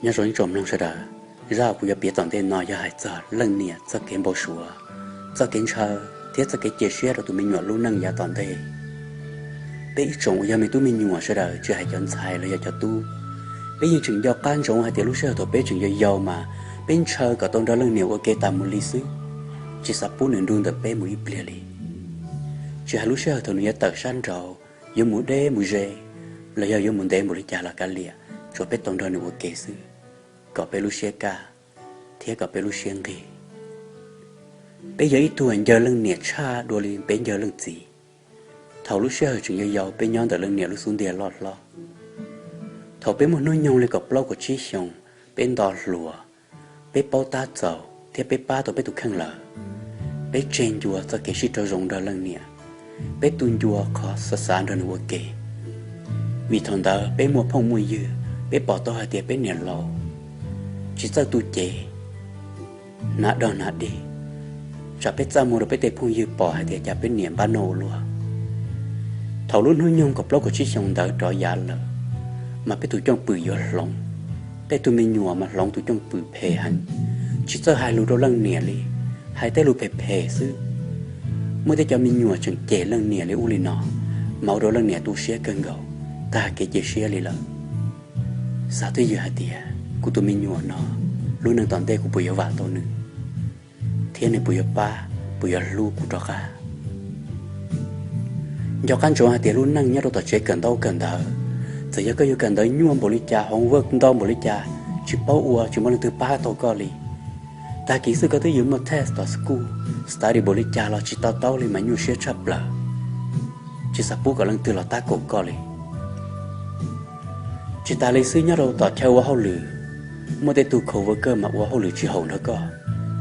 Nyob zoo ib tsoom mloog sawv daws, zaj kuv yuav piav tom ntej no yog hais txog leej niam txoj kev npau suav, txoj kev ntshaw thiab txoj kev cia siab rau tus me nyuam lub neej yav tom ntej. Peb ib tsoom uas yog me tub me nyuam sawv daws, tsis hais cov ntxhais los yog cov tub, peb yeej tseem nco qab ntsoov hais tias lub sij hawm thaum peb tseem yau yau mas peb ntshaw kom tau nrog leej niam ua ke tas mus li xwb, tsis xav pub nws nrug ntawm peb mus ib pliag li. Tsis hais lub sij hawm thaum nws yuav tawm sab nraud, yuav mus deb mus ze, los yog yuav mus ntev npaum li cas los kav liam, tsuas peb tau nrog nws ua ke xwb, kom peb lub siab kaj thiab kom peb lub siab nqig. Peb yog ib tug uas ncaws leej niam tshaj dua li peb ncaws leej txiv. Thaum lub sij hawm tseem yau yau peb nyob ntawm leej niam lub xub ntiag loj hlob. Thaum peb muaj hnub nyoog li kaum plaub kaum tsib xyoos, peb nto hluas, peb paub tab txaus thiab peb pab tau peb tus kheej lawm. Peb tseg ncua txoj kev sib raug zoo nrog leej niam, peb tu ncua qhov xav xav nrog nws ua ke. Vim thaum ntawd peb muaj phooj muaj ywg, peb pom tau hais tias peb niam laus tsis txawj tu cev, hnav dog hnav dig, tsam peb txaj muag rau peb tej phooj ywg pom hais tias cas peb niam npab noj ua luaj. Thaum lub hnub nyoog kaum plaub kaum tsib xyoos ntawd rov yav lawm, mas peb tus cwj pwm yuav hloov. Tej tug me nyuam mas hloov tus cwj pwm phem heev, tsis txawj hais lus rau leej niam li, hais tej lus phem phem xwb. Muaj tej cov me nyuam tseem cem leej niam li ub li no, mas ua rau leej niam tu siab kawg nkaus, tag kev cia siab li lawm. Xav twj ywm hais tias kuv tus me nyuam no, lub neej tom ntej kuv puas yuav vam tau nws, thiab nws puas yuav pab, puas yuav hlub kuv rov qab. Nco qab ntsoov hais tias lub neej nyob rau tom tsev kawm ntaub kawm ntawv, txawm yog koj yuav kawm ntawv nyuaj npaum li cas, hoov vawj ntau npaum li cas, tsis paub ua, tsis muaj leej twg pab tau koj li, tag kis xwb koj twb yuav muaj test tom school, study npaum li cas los tsis to taub li mas nyuaj siab tshaj plaws, tsis xav pub kom leej twg los tab kaum koj li. Tsis tas li xwb, nyob rau tom chaw ua hauj lwm, muaj tej tug coworker mas ua hauj lwm tsis haum nrog koj.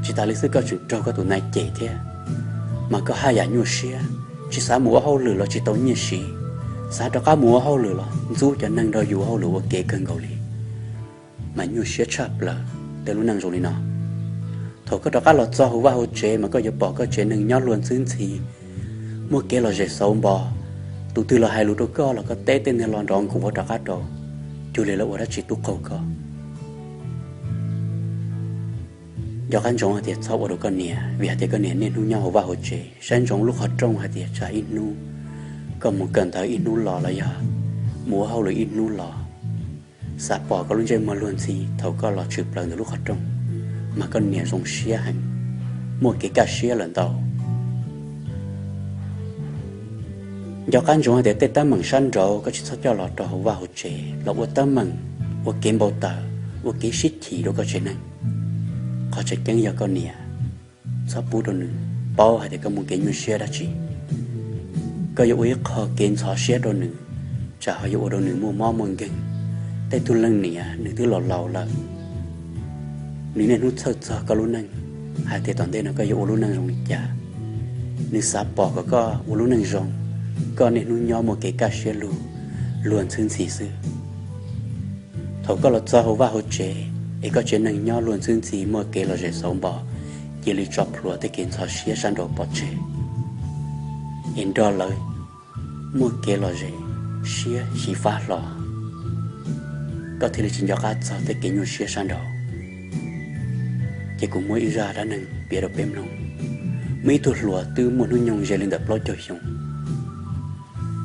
Tsis tas li xwb, koj tseem raug koj tus nai cem thiab, mas koj haj yam nyuaj siab, tsis xav mus ua hauj lwm los tsis tau nyiaj siv, xav rov qab mus ua hauj lwm los ntxub cov neeg nrog yus ua hauj lwm ua ke kawg nkaus li, mas nyuaj siab tshaj plaws tej lub neej zoo li no. Thaum koj rov qab los txog hauv vaj hauv tsev mas koj yuav pom koj tsev neeg nyob luag ntxhwb ntxhi, muaj kev lom zem xauv npo. Tus twg los hais lus rau koj los koj teb tej neeg los nrov nkuav rov qab rau, cuag li lawv ua dab tsi tub qaug koj. Nco qab ntsoov hais tias txhob ua rau koj niam, vim hais tias koj niam niaj hnub nyob hauv vaj hauv tsev, saib ntsoov lub qhov rooj hais tias tsam ib hnub koj mus kawm ntawv ib hnub los los yog mus ua hauj lwm ib hnub los, xav pom koj lub ntsej muag luag ntxhi thaum koj los tshwm plaws ntawm lub qhov rooj, mas koj niam zoo siab heev, muaj kev kaj siab lawm ntau. Nco qab ntsoov hais tias tej teeb meem sab nraud koj tsis txhob coj los rau hauv vaj hauv tsev los ua teeb meem, ua kev npau taws, ua kev sib chim rau koj tsev neeg. Qhov tseem ceeb yog koj niam, txhob pub rau nws paub hais tias koj muaj kev nyuaj siab dab tsi. Koj yuav ua ib qho kev ntxhov siab rau nws, tsam ho yuav ua rau nws muaj mob muaj nkeeg. Tej tug leej niam nws twb laus laus lawm, nws niaj hnub txhawj txog koj lub neej, hais tias tom ntej no koj yuav ua lub neej zoo li cas. Nws xav pom kom koj ua lub neej zoo, koj niaj hnub nyob muaj kev kaj siab lug, luag ntxhwb ntxhi xwb. Thaum koj los txog hauv vaj hauv tsev es koj tsev neeg nyob luag ntxhwb ntxhi muaj kev lom zem xauv npo, cia li tso plhuav tej kev ntxhov siab sab nraud pov tseg, es nrog lawv muaj kev lom zem siab xyiv fab hlo, koj thiaj li tsis nco qab txog tej kev nyuaj siab sab nraud. Ces kuv muaj ib zaj dab neeg piav rau peb mloog. Muaj ib tug hluas twb muaj hnub nyoog ze li ntawm plaub caug xyoo,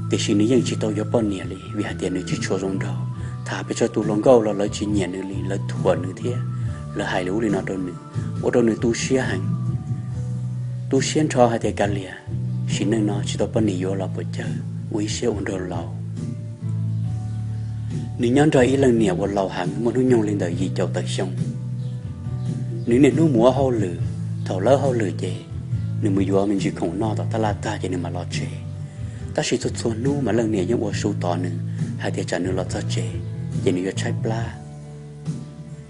tiam sis nws yeej tsis tau yuav poj niam li vim hais tias nws tsis tshua zoo nraug. Tham pes tsawg tus hluas nkauj los lawv tsis nyiam nws li, lawv thuam nws thiab lawv hais li ub li no rau nws, ua rau nws tu siab heev. Tu siab nrho hais tias kav liam, sim neej no tsis tau poj niam yuav los puas cawg, ua ib siab ua nraug laus. Nws nyob nrog ib leej niam uas laus heev muaj hnub nyoog li ntawm yim caum tawm xyoo. Nws niaj hnub mus ua hauj lwm, thaum lawb hauj lwm ces nws mus yuav me ntsis khoom noj tom taj laj tag ces nws mam los tsev. Tab sis txhua txhua hnub mas leej niam yeej ua su tos nws hais tias tsam nws los txog tsev ces nws yuav tshaib plab,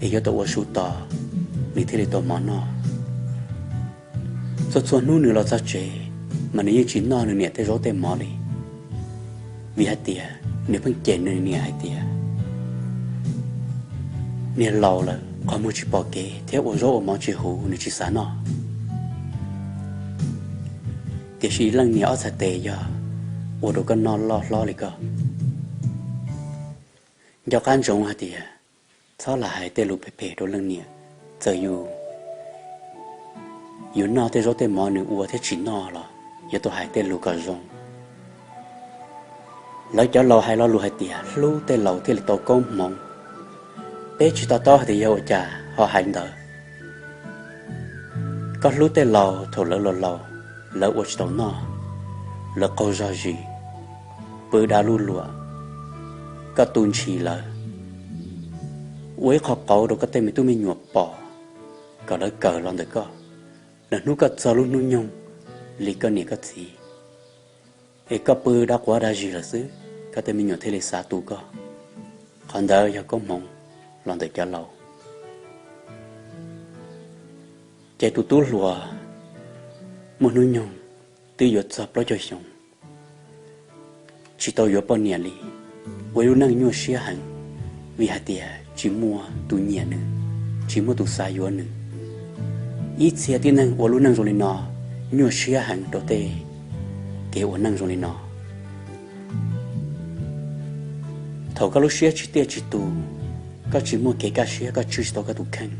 es yuav tau ua su tos nws thiaj li tau mov noj. Txhua txhua hnub nws los txog tsev mas nws yeej tsis noj nws niam tej zaub tej mov li, vim hais tias nws pheej cem nws niam hais tias niag laus lawm qhov muag tsis pom kev thiab ua zaub ua mov tsis huv nws tsis xav noj. Tiam sis leej niam ob txhais tes yog ua rau koj noj loj hlob li koj. Nco qab ntsoov hais tias Txhob lam hais tej lus phem phem rau leej niam, txawm yus yuav noj tej zaub tej mov nws ua thiab tsis noj los yuav tau hais tej lus kom zoo. Lawv cov laus hais lo lus hais tias hlub tej laus thiaj li tau koob hmoov. Peb tsis to taub hais tias yog ua cas ho hais ntawd. Koj hlub tej laus thaum lawv laus laus, lawv ua tsis tau noj, lawv qaug zog zis, pw dav luj luam, koj tu ntshis lawv, ua ib qho qauv rau koj tej me tub me nyuam pom, kom lawv kawm los ntawm koj. Lwm hnub koj txog lub hnub nyoog li koj niam koj txiv, es koj pw dav quav dav zis lawm xwb, koj tej me nyuam thiaj li xav tu koj. Qhov ntawd yog koob hmoov los ntawm cov laus. Ces tus tub hluas muaj hnub nyoog twb yuav txog plaub caug xyoo, tsis tau yuav poj niam li, ua ib lub neej nyuaj siab heev, vim hais tias tsis muaj tus nyiam nws, tsis muaj tus xav yuav nws. Ib txhia tib neeg ua lub neej zoo li no nyuaj siab heev rau tej kev ua neej zoo li no. Thaum koj lub siab tsis tiaj tsis tus, koj tsis muaj kev kaj siab, koj tswj tsis tau koj tus kheej,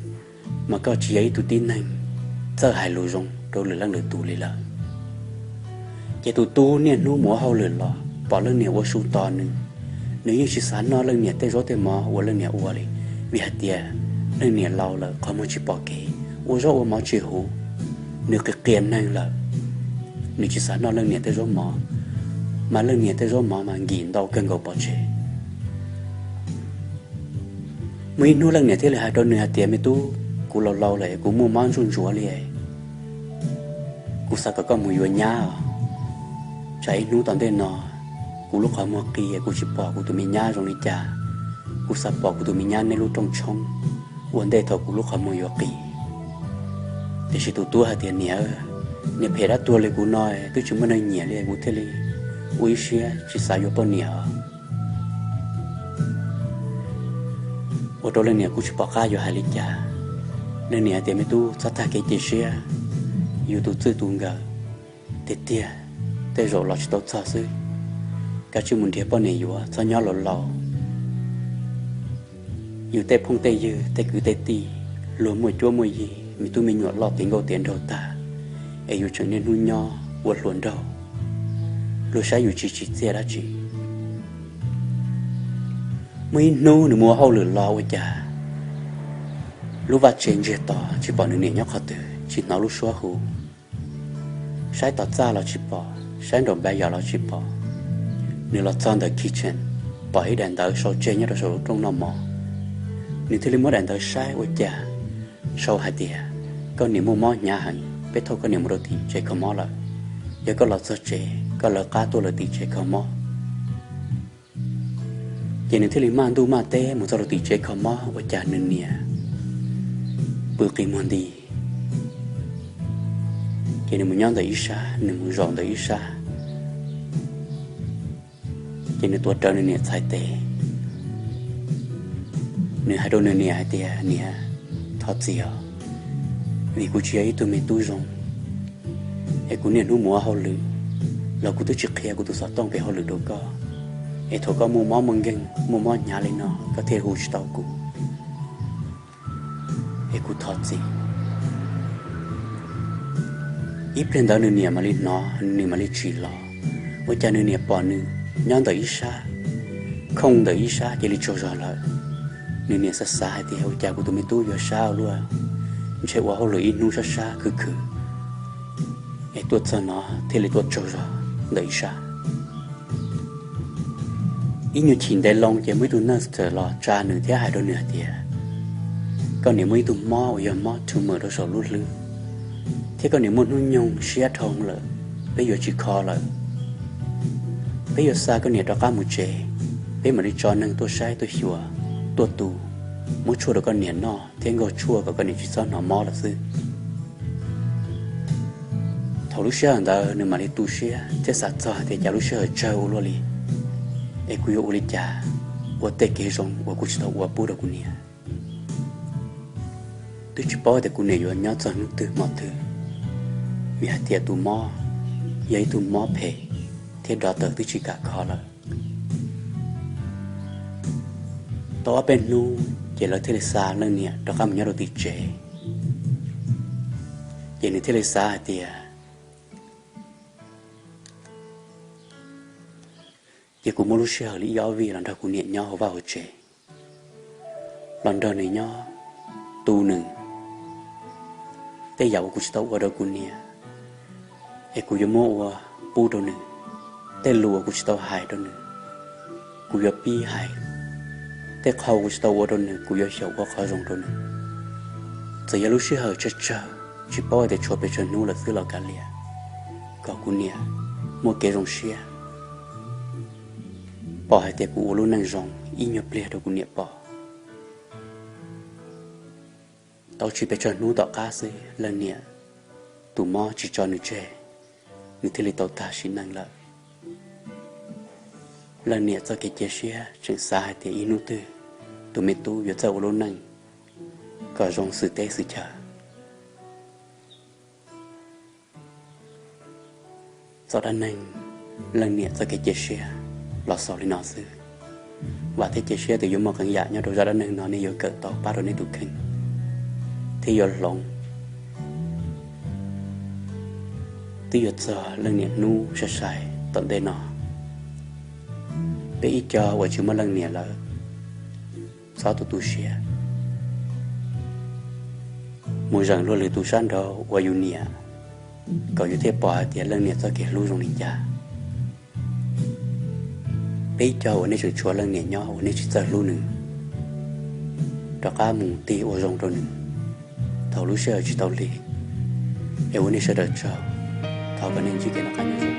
mas koj tsis yog ib tug tib neeg txawj hais lus zoo rau lwm leej lwm tus li lawm. Ces tus tub niaj hnub mus ua hauj lwm los pom leej niam ua su tos nws, nws yeej tsis xav noj leej niam tej zaub tej mov uas leej niam ua li, vim hais tias leej niam laus lawm qhov muag tsis pom kev, ua zaub ua mov tsis huv, nws qias qias neeg lawm, nws tsis xav noj leej niam tej zaub mov, mas leej niam tej zaub mov mas nkim ntau kawg nkaus pov tseg. Muaj ib hnub leej niam thiaj li hais rau nws hais tias, me tub, kuv laus laus lawm, kuv muaj mob ntsuj ntsuav li, kuv xav kom koj mus yuav nyab os. Tsam ib hnub tom ntej no kuv lub qhov muag qis, kuv tsis pom kuv tus me nyab zoo li cas, kuv xav pom kuv tus me nyab neb lub rooj tshoob ua ntej thaum kuv lub qhov muag yuav qis. Tiam sis tus tub hais tias, niam, niag phem dab tuag li kuv no twb tsis muaj neeg nyiam li, kuv thiaj li ua ib siab tsis xav yuav poj niam os. Ua rau leej niam kuj tsis pom qab yuav hais li cas. Leej niam hais tias, me tub, txhob tag kev cia siab, yus tus txwj tus nkawm tiag tiag tej zaum los tsis tau txog xwb. Kav tsij mus nrhiav poj niam yuav, txhob nyob laus laus. Yus tej phooj tej ywg, tej kwv tej tij, luag muaj cuab muaj yig, me tub me nyuam loj tiav nkauj tiav nraug tag, es yus tseem niaj hnub nyob ua hluas nraug, luag saib yus tsis tsim txiaj dab tsi. Muaj ib hnub nws mus ua hauj lwm los ua cas lub vaj tse ntsiag to, tsis pom nws niam nyob qhov twg, tsis hnov lub suab hu. Saib tom txaj los tsis pom, saib nraum npav yom los tsis pom. Nws los txog ntawm kitchen, pom ib daim ntawv sau tseg nyob rau saum lub rooj noj mov. Nws thiaj li muab daim ntawv saib ua cas sau hais tias, koj niam muaj mob hnyav heev, peb thauj koj niam mus rau tim tsev kho mob lawm. Yog koj los txog tsev, koj lawv qab tuaj lawm tim tsev kho mob. Ces nws thiaj li maj ntuj maj teb mus txog rau tim tsev kho mob, ua cas nws niam pw qi muag nti. Ces nws mus nyob ntawm ib sab, nws mus zaum ntawm ib sab, ces nws tuav rawv nws niam txhais tes. Nws hais rau nws niam hais tias, niam, thov txim os, vim kuv tsis yog ib tug me tub zoo, es kuv niaj hnub mus ua hauj lwm los kuv twb tsis qhia kuv tus xov tooj kev hauj lwm rau koj, es thaum koj muaj mob muaj nkeeg muaj mob hnyav li no koj thiaj hu tsis tau kuv, es kuv thov txim. Ib pliag ntawd nws niam mam li hnov, nws mam li tsim los, ua cas nws niam pom nws nyob ntawm ib sab, khooj ntawm ib sab cia li tsaug zog lawm. Nws niam xav xav hais tias, ua cas kuv tus me tub yuav sab ua luaj, ntshe ua hauj lwm ib hnub sab sab khwv khwv es tuaj txog no thiaj li tuaj tsaug zog ntawm ib sab. Ib nyuag chim ntev loo ces muaj ib tug nurse txawm los tsa nws thiab hais rau nws hais tias, koj niam muaj ib tug mob uas yog mob tumor rau saum lub hlwb, thiab koj niam muaj hnub nyoog siab dhau lawm, peb yuav tsis kho lawm. Peb yuav xa koj niam rov qab mus tsev, peb mam li tso neeg tuaj saib tuaj xyuas, tuaj tu, muab tshuaj rau koj niam noj thiab nkaug tshuaj kom koj niam tsis txhob hnov mob lawm xwb. Thaum lub sij hawm ntawd nws mam li tu siab thiab xav txog hais tias cas lub sij hawm tsawg ua luaj li, es kuv yuav ua li cas ua tej kev zoo uas kuv tsis tau ua pub rau kuv niam. Twb tsis paub tias kuv niam yuav nyob txog hnub twg hmo twg, vim hais tias tus mob yog ib tug mob phem thiab doctor twb tsis kam kho lawm. Tau ob peb hnub, Ces lawv thiaj li xa leej niam rov qab mus nyob rau tim tsev. Ces nws thiaj li xav hais tias, ces kuv muab lub sij hawm li ib ob vij los nrog kuv niam nyob hauv vaj hauv tsev, los nrog nws nyob, tu nws. Tej yam uas kuv tsis tau ua rau kuv niam, es kuv yuav muab ua pub rau nws. Tej lus uas kuv tsis tau hais rau nws, kuv yuav pib hais. Tej qhov uas kuv tsis tau ua rau nws, kuv yuav xyaum ua qhov zoo rau nws. Txawm yog lub sij hawm tsawg tsawg, tsis paub hais tias tshuav pes tsawg hnub lawm xwb los kav liam, kom kuv niam muaj kev zoo siab, pom hais tias kuv ua lub neej zoo ib nyuag pliag rau kuv niam pom. Tau tsis pes tsawg hnub tom qab xwb, leej niam tus mob tsis tso nws tseg, nws thiaj li tau tag sim neej lawm. Leej niam txoj kev cia siab tseem xav hais tias ib hnub twg tus me tub yuav txawj ua lub neej kom zoo xwm teb xwm chaw. Txoj dab neeg leej niam txoj kev cia siab los xaus li no xwb. Vam thiab cia siab tias yuav muaj qee yam nyob rau zaj dab neeg no nej yuav kawm tau pab rau nej tus kheej thiab yuav hloov, twb yuav txog leej niam hnub sai sai tom ntej no. Peb ib co uas tsis muaj leej niam lawm, txhob tu tu siab, mus zeem luag lwm tus sab nraud uas yus nyiam, kom yus thiaj pom hais tias leej niam txoj kev hlub zoo li cas. Peb ib co uas nej tseem tshuav leej niam nyob uas nej tsis txawj hlub nws, rov qab mus tig ua zoo rau nws thaum lub sij hawm tsis tau lig, es ua nej sawv daws tsaug. Thov kom nej ntsib kev noj qab nyob zoo.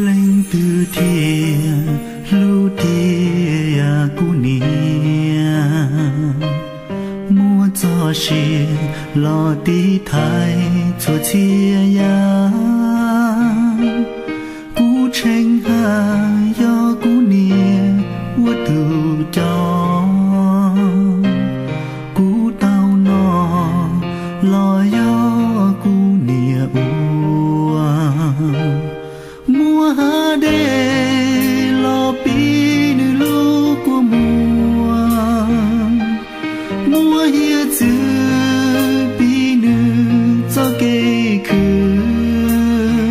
Leej twg thiaj hlub tiag kuv niam, muab txoj sia los tiv thaiv txhua txhia yam. Kuv tshee haj yog kuv niam ua tus coj, kuv tau noj los yog kuv niam ua. Muab hav dej los pib nws lub kua muag, muab hiav txwv pib nws txoj kev khwv,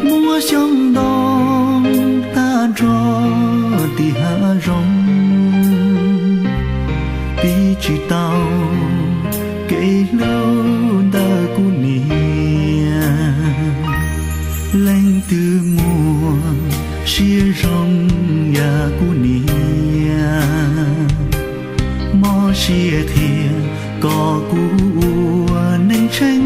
muab xyoob ntoo tag nrho tim hav zoov, pib tsis tau kev hlub ntawm kuv niam. Leej twg muaj siab zoo yam kuv niam, mob siab qhia kom kuv ua neeg tsheej